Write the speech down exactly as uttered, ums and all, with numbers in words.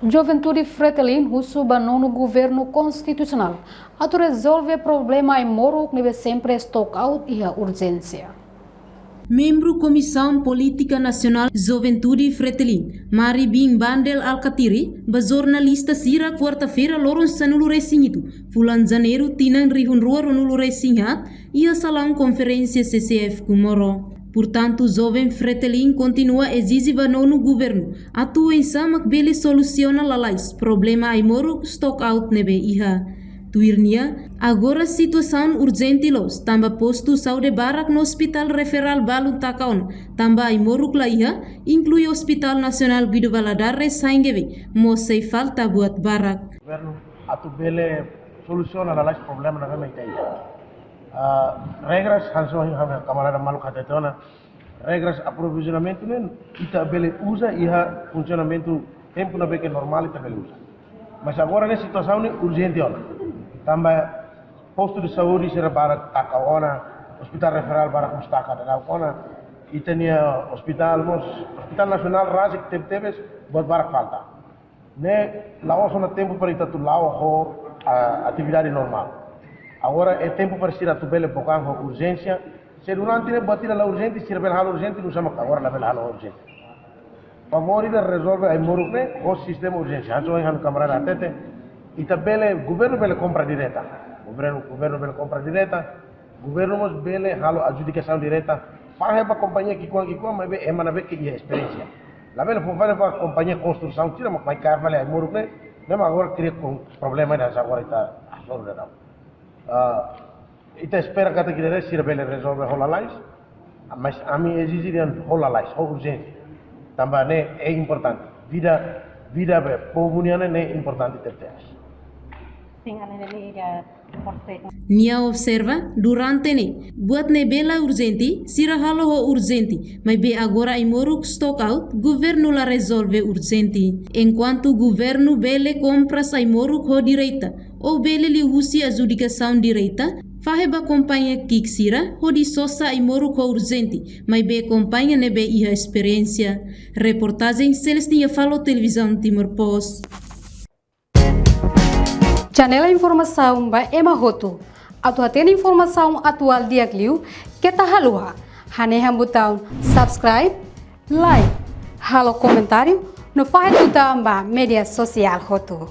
Juventude Fretilin husu ba nonu governu konstitusionál atu rezolve problema ai-moruk ne'ebé sempre stock out iha urjénsia. Membru Komisaun Polítika Nasionál Juventude Fretilin, Mari bin Bandel Alkatiri, ba jornalista sira kuarta-feira loron sanulu-resin-hitu, fulan Janeiru tinan rihun rua ruanulu-resin-haat, iha salaun konferénsia C C F Comoro. Portantu, joven Fretilin kontinua ezije ba nonu governu atu oinsá mak bele solusiona lalais problema ai-moruk stock out ne'ebé iha. Tuir nia, agora situasaun urjente loos, tanba postu saúde barak no ospitál referál balun taka ona, tanba ai-moruk la iha, inklui Ospitál Nasionál Guido Valadares Saingeve, mós sei falta buat barak. Governu atu bele solusiona lalais problema ne'ebé mak ita iha. Ah, regras, hanesan ohin ha'u-nia kamarada maluk hatete ona, regras aprovizionamentu ne'e ita bele uza iha funsionamentu tempu ne'ebé ke normál ita bele uza. Mas agora ne'e situasaun ne'e urjente ona. Tanba postu de saúde sira barak taka ona, ospitál referál barak mós taka daudaun ona, ita-nia ospitál mós, Ospitál Nasionál rasik tebetebes buat barak falta. Ne'e la'ós ona tempu para ita atu la'o ho, ah, atividade normál. Agora é tempu para sira atu bele book an ho urjénsia. Se durante ne'e buat ida la urjente, sira bele halo urjente, nusá mak agora labele halo urjente. Favór ida rezolve ai-moruk ne'e ho sistema urjénsia. Hanesan ohin ha'u-nia kamarada hatete, ita bele, governu bele kompra direta. Governu, governu bele kompra direta. Governu mós bele halo adjudikasaun direta. Fahe ba kompañia ki'ikoan ki'ikoan, maibé ema ne'ebé ke iha esperiénsia. Labele fó fali ba kompañia konstrusaun sira mak mai kaer fali ai-moruk ne'e, ne'e mak agora kria problema ida hanesan agora ita hasoru daudaun. Ah, ita espera katak ida-ne'e sira bele rezolve ho lalais, mas ami ezije dehan ho lalais, ho urjente. Tanba ne'e importante. Vida, vida be povu nian ne'e importante tebetebes. Sin, além de liga, por ser. Nia observa, durante ne'e, buat ne'ebé la urjente, sira halo ho urjente, maibé agora ai-moruk stock out, governu la rezolve urjente. Enkuantu governu bele kompra ai-moruk ho direta, ou bele liuhusi adjudikasaun direta, fahe ba kompañia ki'ik sira, hodi sosa ai-moruk ho urjente, maibé kompañia ne'ebé iha esperiénsia. Reportajen Celestina Falo, Televizaun Timor Post. Janela informasaun ba ema hotu. Atu hatene informasaun atuál di'ak liu, keta haluha hanehan butaun subscribe, like, halo komentáriu, no fahe tutan ba média sosiál hotu.